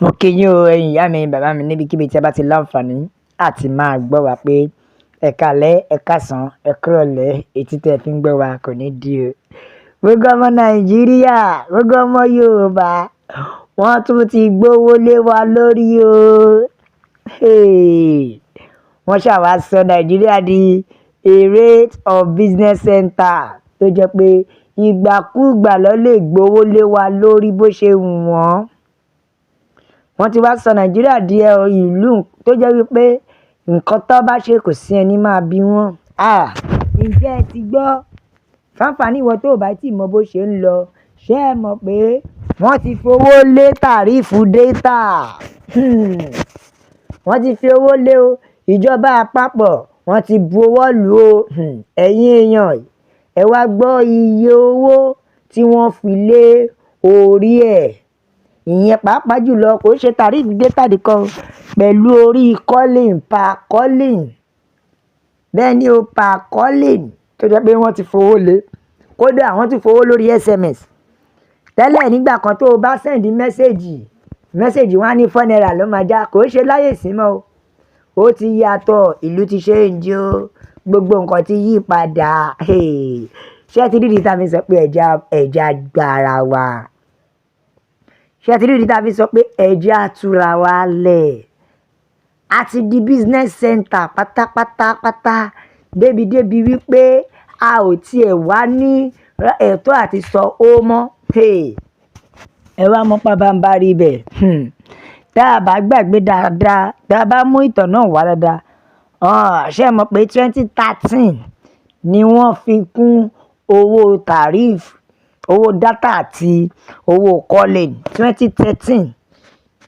Mo kí yín o, ẹ̀yin ìyá mi, bàbá mi, níbikíbi tí ẹ bá ti láǹfààní àti máa gbọ́ wa pé ẹ káalẹ́, ẹ káàsán, ẹ kúrọ̀lẹ́, etí tí ẹ fi ń gbọ́ wa kò ní di o. Gbogbo ọmọ Nàìjíríà, gbogbo ọmọ Yorùbá, wọ́n tún ti gbówó lé wa lórí o. Hey! Wọ́n ṣà wá sọ Nàìjíríà di a rate of business center tó jẹ́ pé ìgbàkúùgbà ló lè gbówó lé wa lórí bó ṣe wù wọ́n. Wọ́n ti wá sọ Nàìjíríà di ìlú tó jẹ́ wípé nǹkan tó bá ṣe, kò sí ẹni máa bí wọ́n. Ah! Ǹjẹ́ ẹ ti gbọ́? Fáǹfàní ìwọ tó ò bá tí mọ bó ṣe ń lọ, ṣé ẹ mọ̀ pé wọ́n ti fowó lé tariff data? Wọ́n ti fi owó lé o. Ìjọba àpapọ̀, wọ́n ti bu owó lù o. Ẹ̀yin èèyàn, ẹ wá gbọ́ iye owó tí wọ́n fi lé orí ẹ̀. Ìyẹn pàápàá jùlọ kò ṣe tariff data nìkan, pẹ̀lú orí calling, per calling. Bẹ́ẹ̀ ni o, per calling tó jẹ́ pé wọ́n ti fowó lé. Kódà wọ́n tún fowó lórí SMS. Tẹ́lẹ̀, nígbà kan, tó o bá send message, message wọ́n á ní ₦4 ló máa já. Kò ṣe láyé ìsín mọ́ o. Ó ti yàtọ̀, ìlú ti change o. Gbogbo nǹkan ti yí padà. Ṣé ẹ ti rí ìdí tí a fi sọ pé ẹ jẹ́, ẹ jẹ́ á gba ara wa? Ṣé ẹ ti rí ìdí tí a fi sọ pé ẹ jẹ́ á túra wa lẹ̀? A ti di business center pátápátá pátá débi débi wípé a ò tiẹ̀ wá ní ẹ̀tọ́ àti sọ ó mọ́. Ẹ wá mọ̀ pabambarí ibẹ̀. Tá a bá gbàgbé dáadáa, tá a bá mú ìtàn náà wá dáadáa, ṣé ẹ mọ̀ pé 2013 ni wọ́n fi kún owó tariff, owó data àti owó calling? 2013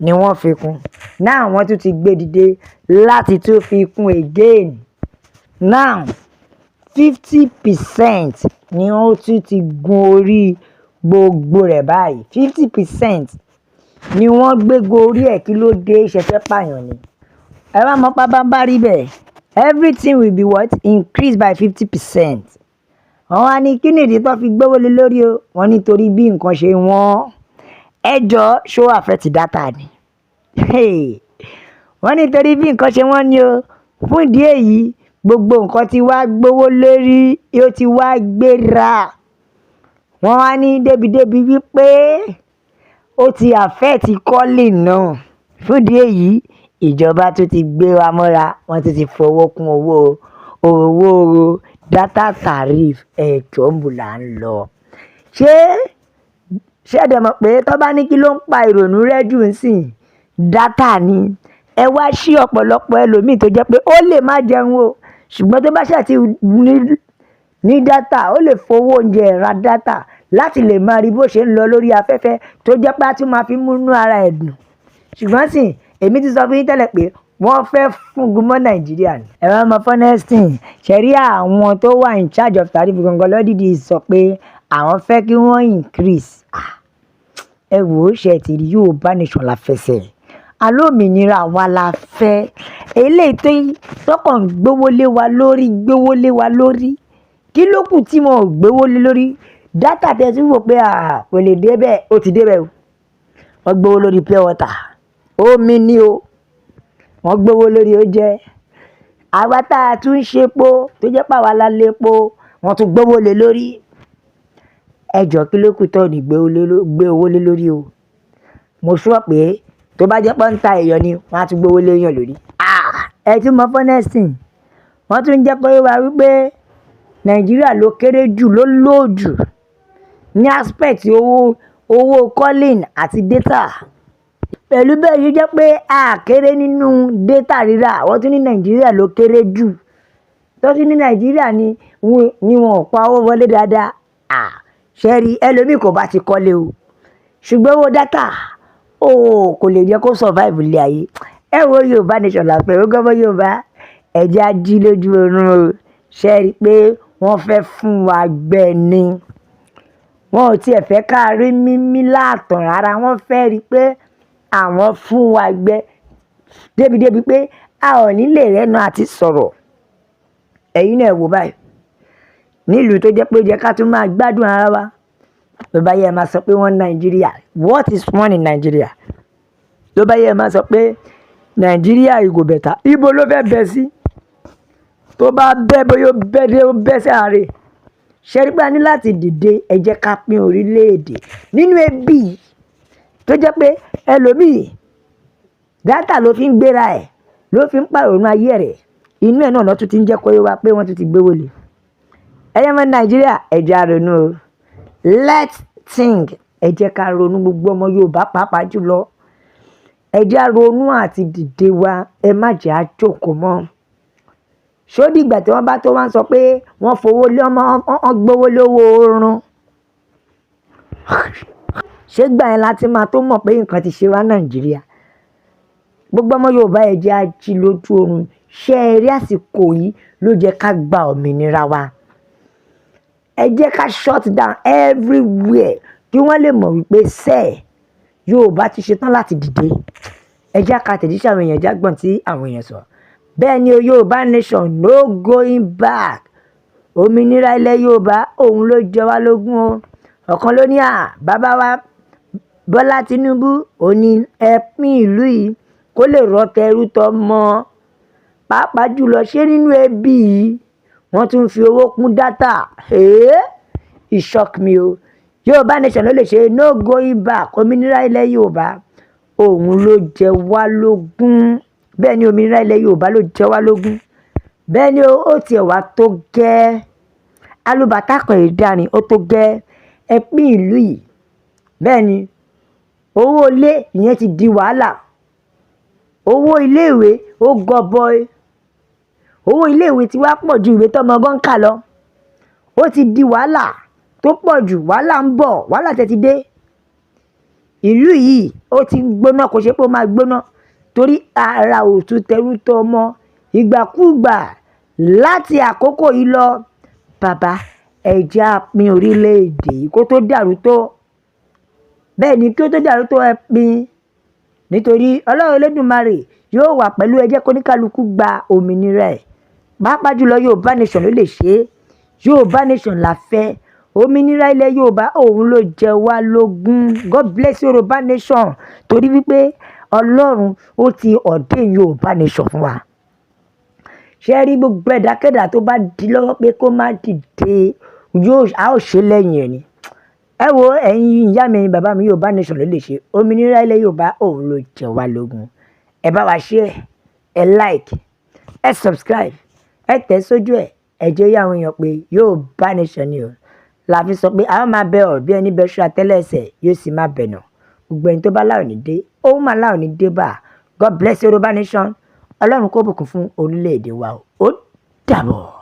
ni wọ́n fi kún. Now, wọ́n tún ti gbé dìde láti tún fi kún again. Now, 50% ni wọ́n tún ti gun orí gbogbo rẹ̀ báyìí. 50% ni wọ́n gbé gorí ẹ̀. Kí ló dé? Ṣe fẹ́ pààyàn ni? Ẹ wá mọ pábánbárí bẹ́ẹ̀, everything will be what? Increased by 50%. Wọ́n wá ní kí nìdí tó fi gbówó lé lórí o? Wọ́n nítorí bí nǹkan ṣe wọ́n. Ẹ jọ, ṣó affect data ni? Wọ́n nítorí bí nǹkan ṣe wọ́n ní o. Fún ìdí èyí, gbogbo nǹkan ti wá gbówó lórí, ó ti wá gbéra. Wọ́n wá ní débìdébì wípé ó ti affect calling náà. Fún ìdí èyí, ìjọba tún ti gbé wa mọ́ra, wọ́n tún ti fowó kún owó data tariff. Ẹ jọ̀ọ́, níbo là ń lọ? Ṣé ẹ dẹ̀ mọ̀ pé tó bá ní kí ló ń pa ìrònú rẹ́ jù ńsìn, data ni? Ẹ wá sí ọ̀pọ̀lọpọ̀ ẹlòmíì tó jẹ́ pé ó lè má jẹun o, ṣùgbọ́n tó bá ṣà ti ní data, ó lè fowó oúnjẹ ra data láti lè máa rí bó ṣe ń lọ lórí afẹ́fẹ́, tó jẹ́ pé a tún máa fi múnú ara ẹ̀ dùn. Ṣùgbọ́n sì, èmi ti sọ fún yín tẹ́lẹ̀ pé wọ́n fẹ́ fúngun mọ́ Nàìjíríà ni. Ẹ wá mọ funniest thing, ṣe rí àwọn tó wà in charge of tariff gangan lọ́dìdí sọ pé àwọn fẹ́ kí wọ́n increase. Ẹ wò ó, ṣe ti rí, Yorùbá nation la fẹsẹ̀ alómìnira wa la fẹ́. Eléyìí tó tọkàn gbówó lé wa lórí, gbówó lé wa lórí, kí ló kù tí wọn ò gbówó lé lórí? Data tẹ tún wò pé kò lè débẹ̀, ó ti débẹ̀ o. Wọ́n gbówó lórí pure water, omi ni o. Wọ́n gbówó lórí oúnjẹ. Àwa tá a tún ń ṣepo, tó jẹ́ pé àwa la lépo, wọ́n tún gbówó lé lórí. Ẹ jọ̀ọ́, kí ló kù tó ní gbé owó lé lórí o? Mo sure pé tó bá jẹ́ pé ń ta èèyàn ni, wọ́n á tún gbówó lé èèyàn lórí. Ẹ tún mọ funniest thing, wọ́n tún ń jẹ́ kó yé wa wípé Nàìjíríà ló kéré jù, ló low jù ní aspect owó calling àti data. Pẹ̀lú bẹ́ẹ̀ yìí jẹ́ pé a kéré nínú data rírà, wọ́n tún ní Nàìjíríà ló kéré jù. Tó tún ní Nàìjíríà ni wọn ò pa owó wọlé dáadáa. Ṣé rí, ẹlòmíì kò bá ti kọ́lé o, ṣùgbọ́n owó data ó kò lè jẹ́ kó survive ilé ayé. Ẹ wo, Yorùbá nation la fẹ́. Ó gbọ́mọ Yorùbá, ẹ jẹ́ á jí lójú oorun o. Ṣé rí pé wọ́n fẹ́ fún wa gbẹ ni? Wọn ò tiẹ̀ fẹ́ ká rí mímí láàtàn rárá. Wọ́n fẹ́ rí pé àwọn fún wa gbẹ débi-débi pé a ò ní lè rẹ́nu àti sọ̀rọ̀. Ẹ̀yin náà wò báyìí, nílùú tó jẹ́ pé ó jẹ́ ká tún máa gbádùn ara wa. Tó bá yẹ, máa sọ pé wọ́n Nàìjíríà, what is one in Nigeria? Tó bá yẹ, máa sọ pé Nàìjíríà e go better. Ibo ló fẹ́ bẹ́ sí? Tó bá bẹ́, bóyá ó bẹ́ dé, ó bẹ́ sáré. Ṣé rí pé a ní láti dìde? Ẹ jẹ́ ká pín orílẹ̀-èdè nínú ebi tó jẹ́ pé ẹlòmíì, data ló fi ń gbéra ẹ̀, ló fi ń pàrònú ayé rẹ̀. Inú ẹ̀ náà ló tún ti ń jẹ́ kó yé wa pé wọ́n tún ti gbówó lé. Ẹ̀yin ọmọ Nàìjíríà, ẹ jẹ́ á ronú o. Let's think. Ẹ jẹ́ ká ronú, gbogbo ọmọ Yorùbá pàápàá jùlọ. Ẹ jẹ́ á ronú àti dìde wa. Ẹ má jẹ́ á jókòó mọ́. Ṣó dìgbà tí wọ́n bá tó wá ń sọ pé wọ́n fowó lé ọmọ, wọ́n gbówó lówó oorun? Ṣé gbà yẹn láti máa tó mọ̀ pé nǹkan ti ṣe wá Nàìjíríà? Gbogbo ọmọ Yorùbá, ẹ jẹ́ á jí lójú oorun. Ṣé ẹ rí àsìkò yìí ló jẹ́ ká gba òmìnira wa? Ẹ jẹ́ ká shut down everywhere kí wọ́n lè mọ̀ wípé sẹ́ẹ̀ Yorùbá ti ṣetán láti dìde. Ẹ jẹ́ ká tẹ̀jíṣẹ́ àwọn èèyàn jágbọ̀n tí àwọn èèyàn sọ. Bẹ́ẹ̀ ni o, Yorùbá nation, no going back. Òmìnira ilẹ̀ Yorùbá, òun ló jẹ wá lógún o. Ọ̀kan ló ní à bàbá wa Bọ́lá Tinubu, ó ní ẹ pín ìlú yìí kó lè rọ tẹrú tọmọ. Pàápàá jùlọ, ṣé nínú ẹbí yìí, wọ́n tún fi owó kún data? It shock me o. Yorùbá nation ló lè ṣe, no going back. Òmìnira ilẹ̀ Yorùbá, òun ló jẹ wá lógún. Bẹ́ẹ̀ ni, òmìnira ilẹ̀ Yorùbá ló jẹ wá lógún. Bẹ́ẹ̀ ni, ó tiẹ̀ wá tó gẹ́. Alùbàtà kan ìdárin, ó tó gẹ́. Ẹ pín ìlú yìí. Bẹ́ẹ̀ ni, owó ilé ìyẹn ti di wàhálà. Owó iléèwé ó gọbọi. Owó iléèwé ti wá pọ̀ ju ìwé tọ́mọ gan kà lọ. Ó ti di wàhálà tó pọ̀ jù. Wàhálà ń bọ̀, wàhálà tẹ́ ti dé. Ìlú yìí, ó ti ń gbóná. Kò ṣe pé ó máa gbóná torí ara òtún tẹrú tọmọ ìgbàkúùgbà láti àkókò yìí lọ. Bàbá, ẹ jẹ́ á pín orílẹ̀-èdè yìí kó tó dàrú tó. Bẹ́ẹ̀ ni, kí ó tó dàrú tó, ẹ pín, nítorí Ọlọ́run Elédùmarè yóò wà pẹ̀lú. Ẹ jẹ́ kóníkálukú gba òmìnira ẹ̀. Pàápàá jùlọ, Yorùbá nation ló lè ṣe é. Yorùbá nation la fẹ́. Òmìnira ilẹ̀ Yorùbá, òun ló jẹ wá lógún. God bless Yorùbá nation, torí wípé Ọlọ́run ó ti ordain Yorùbá nation fún wa. Ṣé rí gbogbo ẹ̀dákẹ́dà tó bá di lọ́wọ́ pé kó má dìde, yóò a ó ṣe lẹ́yìn ẹ̀ ni. Ẹ wo, ẹ̀yin ìyá mi, ẹ̀yin bàbá mi, Yorùbá nation ló lè ṣe. Òmìnira ilẹ̀ Yorùbá, òun ló jẹ wá lógún. Ẹ bá wa share, ẹ like, ẹ subscribe, ẹ tẹ̀ sójú ẹ̀. Ẹ jẹ́ yé àwọn èèyàn pé Yorùbá nation ni o. La fi sọ pé àwọn máa bẹ ọ̀ bí ẹni bẹ ṣu àtẹ́lẹsẹ̀, yóò sì máa bẹ̀nà. Gbogbo ẹni tó bá láò ní dé, ó máa láò ní dé bá. God bless Yorùbá nation. Ọlọ́run kó bùkún fún orílẹ̀-èdè wa o. Ó dàbọ̀.